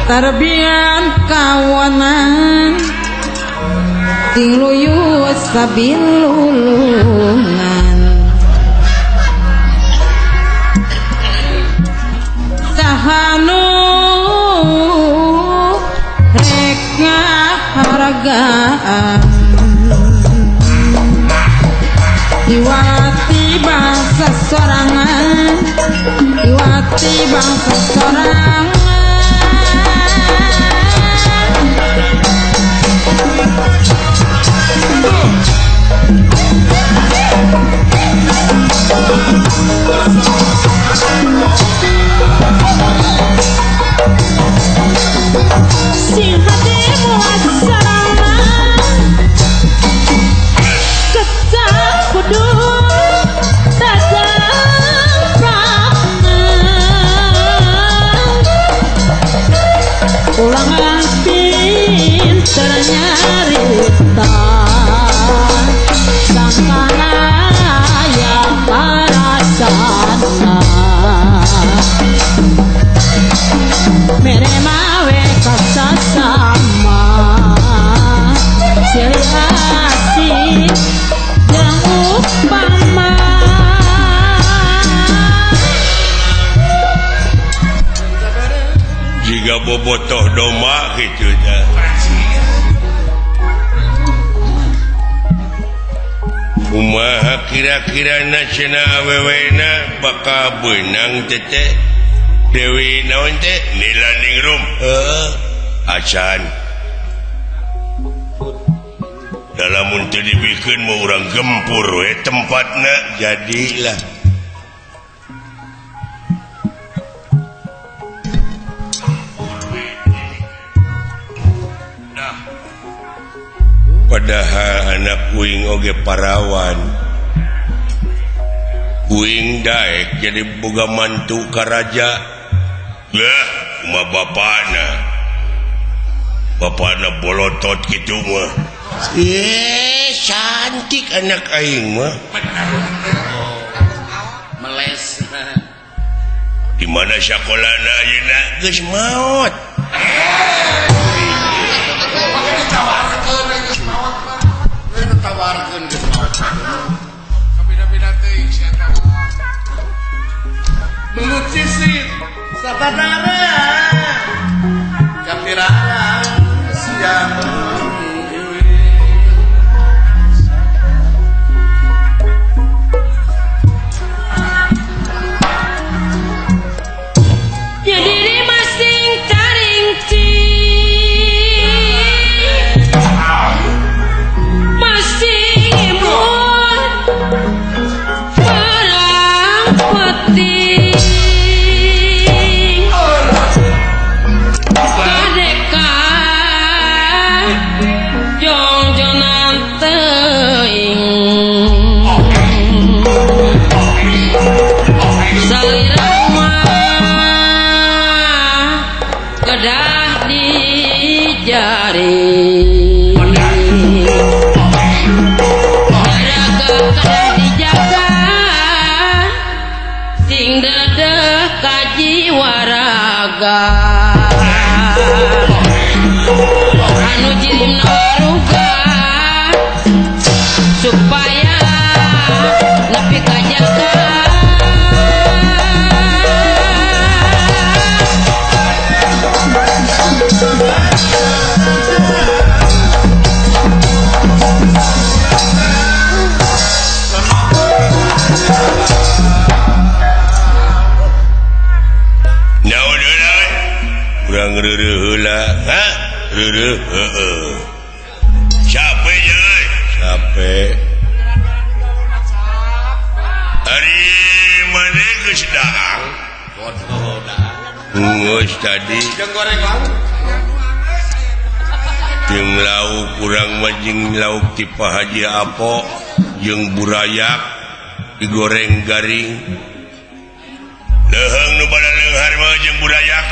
Tarbian kawanan ting luyut sabilulungan sahanu rek ngahargaan iwati bangsa sorangan iwati bangsa sorangan. Sing hatimu asarana kecap kudu tajam prapna ulangan pinter nyarita sangkana ya parasana mere mawe kasasama silih asih jeung upama. Jika bobotoh domba gitu dah. Kumaha kira-kira na cenah awewena bakal beunang teteh Dewi naon teh Nila Ningrum heuh acan dalamun teu dibikeun mah urang gempur we tempatna jadilah. Padahal anak kuing oge parawan kuing daek jadi boga mantu ka raja lah mah bapana bapana bolotot kitu mah cantik anak aing mah meles di mana sakolana ayeuna geus maot. Tawarkeun geus maot. Kabina-bina teuing sia eta. Belut sisit sabanara. Kapirara siang iwi. Ya diri masing taringci masing imut perang peti kadeka jongjonan teuing salira mah kedah dijari raga kedah dijaga sing dedeh kajiwa raga anu jirimna waruga supaya nepi kajaga. Naon heula we? Urang reureuh heula. Ha? Reureuh heueuh. Capek euy, capek. Ari maneh geus daang? Geus tadi. Jeung goreng lauk. Jeung lauk urang mah jeung lauk ti Pak Haji Apo jeung burayak digoreng garing. Leuheung nu bada leunghar mah jeung burayak.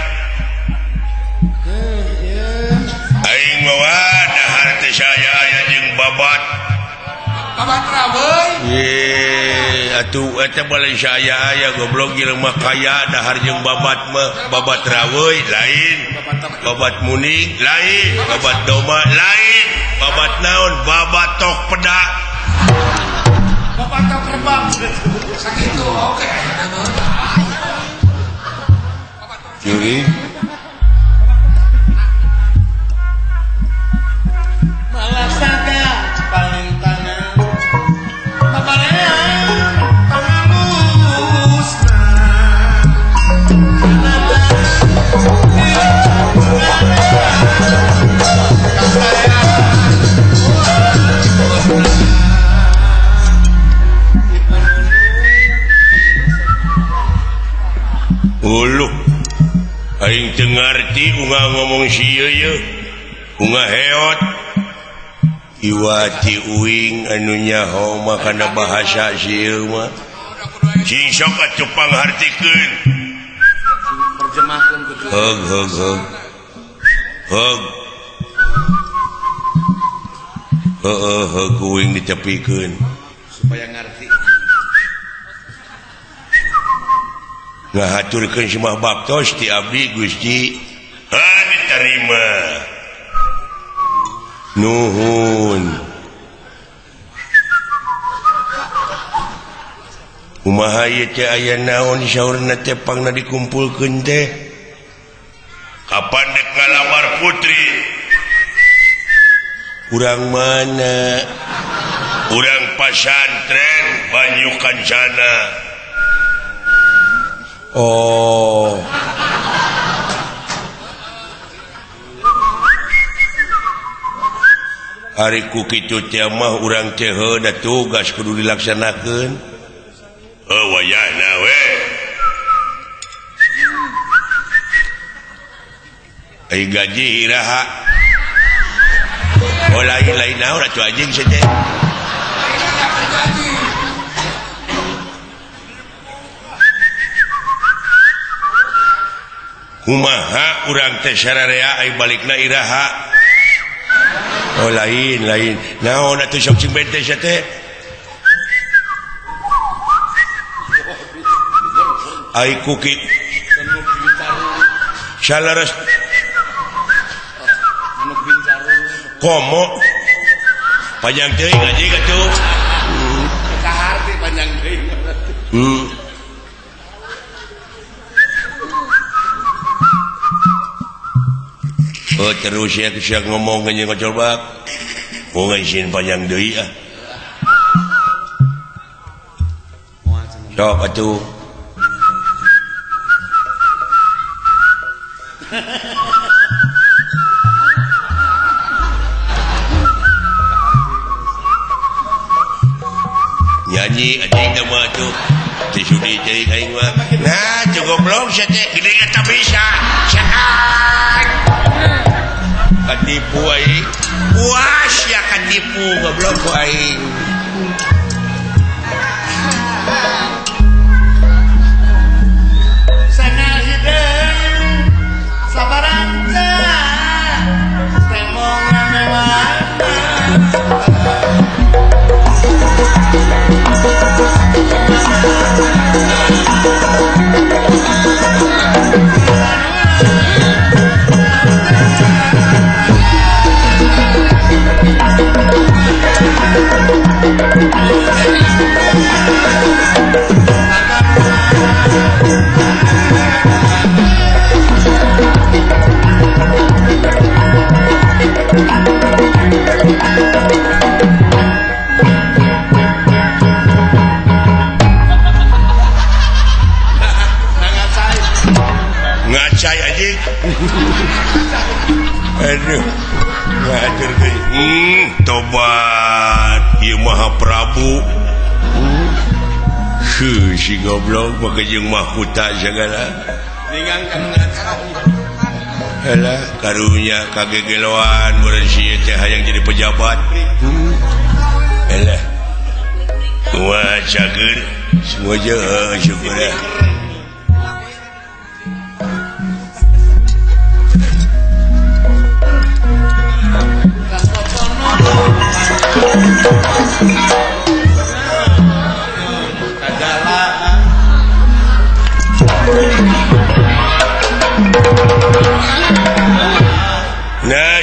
Atuh eta balik saya aya goblok jelema kaya dahar jeung babat mah, babat raweuy lain, babat muning lain, babat domba lain, babat naon, babat tok pedak. Babat tok rebab. Sakitu oke. Juri Malasaga paling tangan babalean pangalusna Uluh aing teu ngarti unga ngomong sieu ye unga heot Iwati uing anu nyaho mah kana bahasa sieu mah cing sok atuh panghartikeun terjemahkeun kudu heug heug heug heug heueuh heug uing ditepikeun supaya ngarti ngahaturkeun semah baktos ti abdi Gusti ha diterima nuhun kumaha ieu teh aya naon saurna teh pangna dikumpulkeun teh kapan dek ngalamar putri urang mana urang pasantren Banyu Kancana oh Ari ku kitu teh mah urang teh heuh da tugas kudu dilaksanakeun. Heuh wayahna we. Ai gaji iraha. Oh lain-lain naon atuh anjing sia teh. Kumaha urang teh sararea ai balikna iraha. Oh lain lain naon atuh sok cing bente sia teh ai kuki salares komo panjang teuing anjing atuh kaharti panjang teuing Oh terus ya sia ngomong anjing ngocol bak oh ngaisin panjang deui ah sok atuh nyanyi anjing teh mah atuh teu sudi teuing aing mah nah goblok sia teh gede eta bisa sehat katipu aing puas ya katipu goblok ku aing sana hideung sabaranca temong ngamewana Ngacai anjing. Aduh. Ngaturkeun. Tobat ieu Maha Prabu. Heuh si goblok make jeung mahkota sagala. Ningangkan ngacai. Alah karunya kagegeloan meureun si ieu teh hayang jadi pejabat. Alah. Wah cager semua je syukur ah.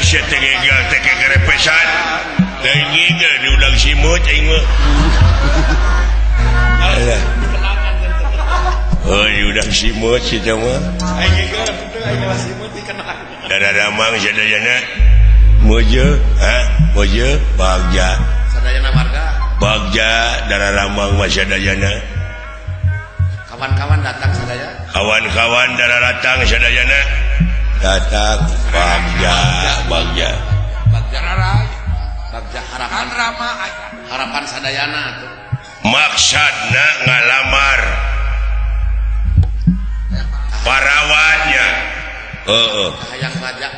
Sia teh ngegel teh kerepesan. Lain ngigel diundang simut aing mah. Alah. Oh, diundang simut si teh mah. Aing ngigel teu aing mah simut dikenang. Daramang sadayana mojo, ha? Mojo bagja. Sadayana warga. Bagja Dararamang mah sadayana. Kawan-kawan datang sadaya. Kawan-kawan dararatang sadayana. Datang bagja, bagja. Bagja bagja harapan rama harapan sadayana tuh. Maksudna ngalamar parawannya. Heeh. Kahayang raja.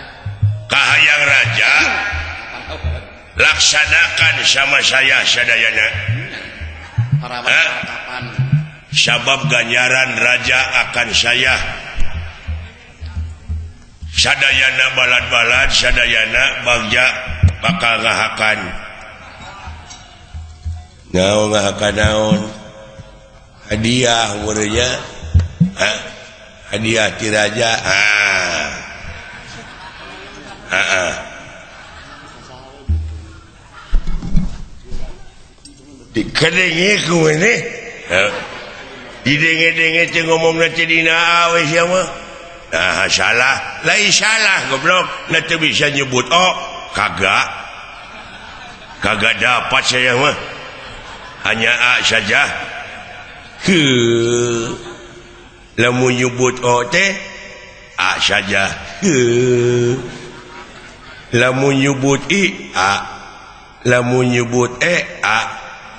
Kahayang raja laksanakan sama saya sadayana. Parawan harapan. Sabab ganjaran raja akan saya sadayana balad-balad sadayana bagja bakal ngahakan. Naon ngahakan naon? Hadiah meureunnya. Hah? Hadiah ti raja. Ah. Heeh. Dikadenge ku maneh. Heuh. Didenge-denge teh ngomongna teh dina awe sia mah. Nah, salah. Lain salah goblok. Na teu bisa nyebut oh, kagak. Kagak dapat saya mah. Hanya A saja. Heuh. Lamun nyebut O teh A saja. Heuh. Lamun nyebut I A. Lamun nyebut E A.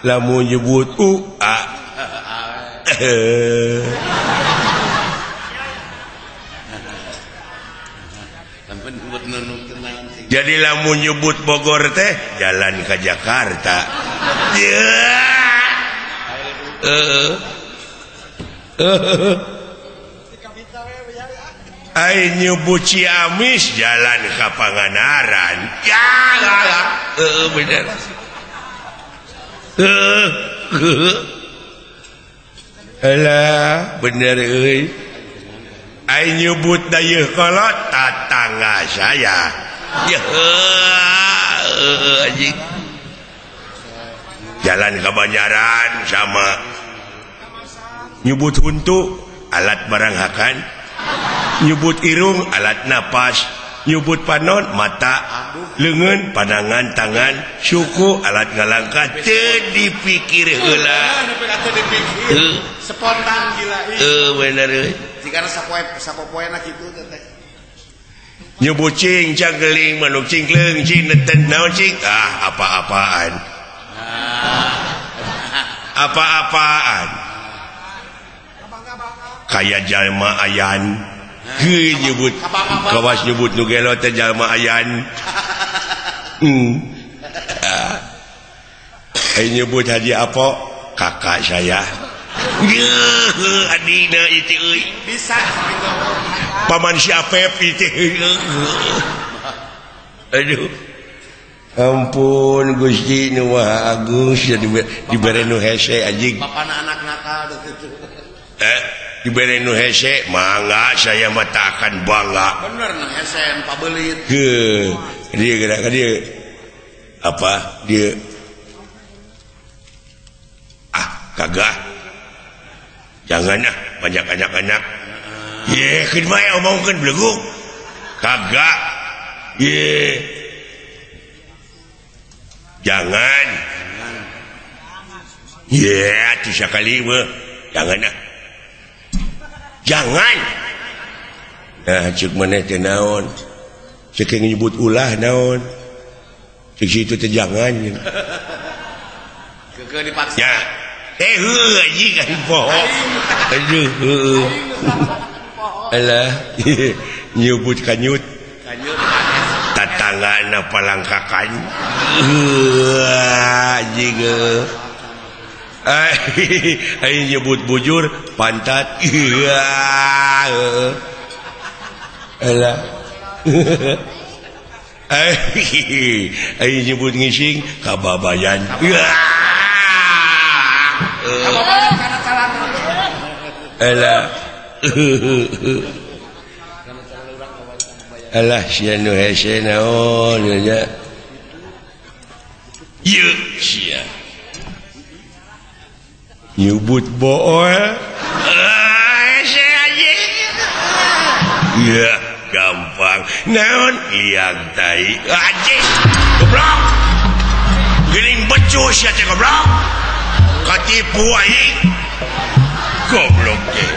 Lamun nyebut U A. Jadi lamun nyebut Bogor teh jalan ke Jakarta. Ai nyebut Ciamis jalan ke Pangandaran. Ya, bener. Alah, bener euy. Ai nyebut dayeuh kolot tatangga saya. Ya, anjing. Jalan ke Banjaran sama nyebut huntu alat barang hakan, nyebut irung alat napas, nyebut panon mata, leungeun pandangan tangan, suku alat ngalangkah teu dipikir heula. Spontan gila. Heuh bener euy. Jigana sapoe sapopoena kitu teh. Nyebut cing cangkeling manuk cingkleung cing neten naon cing ah apa-apaan. Apa-apaan. Kaya jalma ayan. Heuh nyebut kawas nyebut nu gelo teh jalma ayan. Ai nyebut Haji Apo kakak saya. Geuh adina itu euy. Bisa paman si Apep itu. Aduh. Ampun Gusti nu Maha Agung sia dibere nu hese anjing. Bapana anak nakal gitu. Dibere nu hese mangga saya mah tak akan bangga. Bener nu hese pabelit. Heuh, dia gerak ka dieu. Apa dia? Ah, kagak. Jangan ah, banyak anak-anak. Ye, keun bae omongkeun beleguk. Kagak. Ye. Jangan. Ye, atuh sakali mah. Jangan ah. Jangan. Nah, ceuk maneh teh naon? Ceuk nyebut ulah naon? Ceuk situ teh jangan. Keukeuh dipaksa. Ya. Heuh anjing aing poho. Aduh, heuh. Alah, nyebut kanyut. Kanyut. Tatanggana palangkakan. Heuh, anjing. Aing nyebut bujur pantat. Alah. Aing nyebut ngising kababayan. Kababayan kana calana. Alah. Alah sia nu hese naon nya. Ieu sia. Nyubut bool. Hese anjing. Ya, gampang. Naon liang tai. Anjing. Goblok. Geuning becus sia teh goblok. Katipu aing. Goblok teh.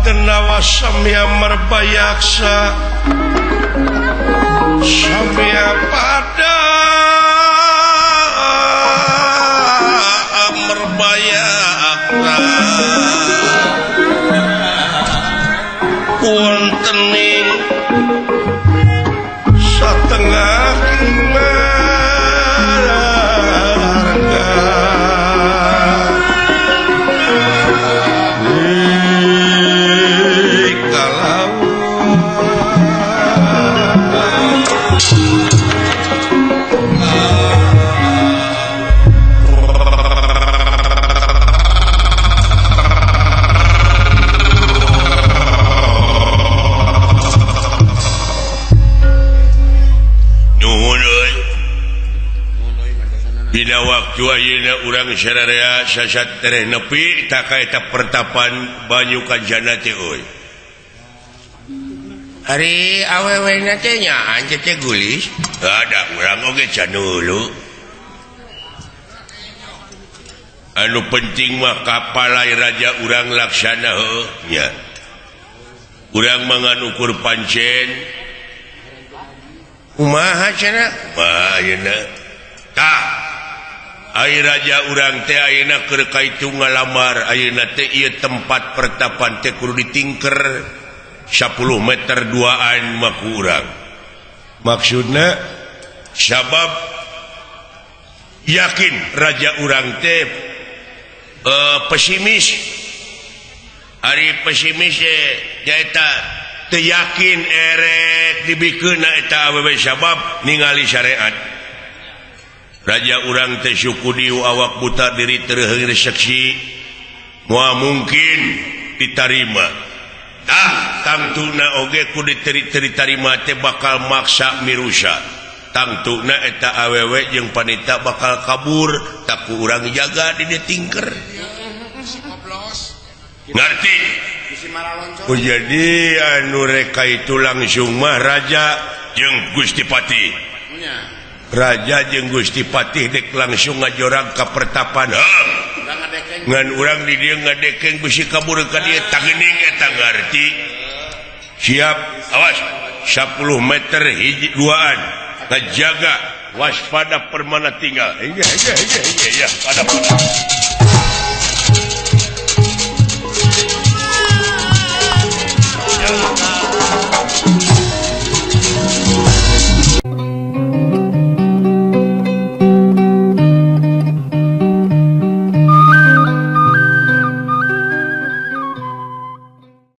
Denawa samya merbayaksa samya pada merbayaksa wontening satengah Dina waktu ayeuna urang sararea sasat tereh nepi ta ka eta pertapan banyu kancana teh euy. Ari awewena teh nya anjeun teh gulis. Ada urang oge can dulu. Anu penting mah kapalai raja urang laksana heuh nya. Urang mah ngan ukur pancen. Kumaha cenah? Kumaha ayeuna? Tah ai raja urang teh ayeuna keur kaitu ngalamar ayeuna teh ieu tempat pertapan teh kudu ditingker 10 meter duaan mah ku urang. Maksudna sabab yakin raja urang teh pesimis. Ari pesimis teh nyaeta teu yakin erek dibikeunna eta awewe sabab ningali syariat. Raja urang teh suku diu awak buta diri terheung seksi moal mungkin ditarima. Tah tangtuna oge ku diterima teh bakal maksa mirusa. Tangtuna eta awewe jeung panita bakal kabur tak ku urang jaga di ditingker. Ngarti? Ku jadi anu reka itu langsung mah raja jeung Gusti Patih. Raja jeung Gusti Patih dek langsung ngajorag ka pertapan. Ngan urang di dieu ngadekeng bisi kabur ka dieu tangeuning eta ngarti. Siap, awas 10 meter hiji duaan ngajaga waspada permana tinggal. Iya iya iya iya pada pada.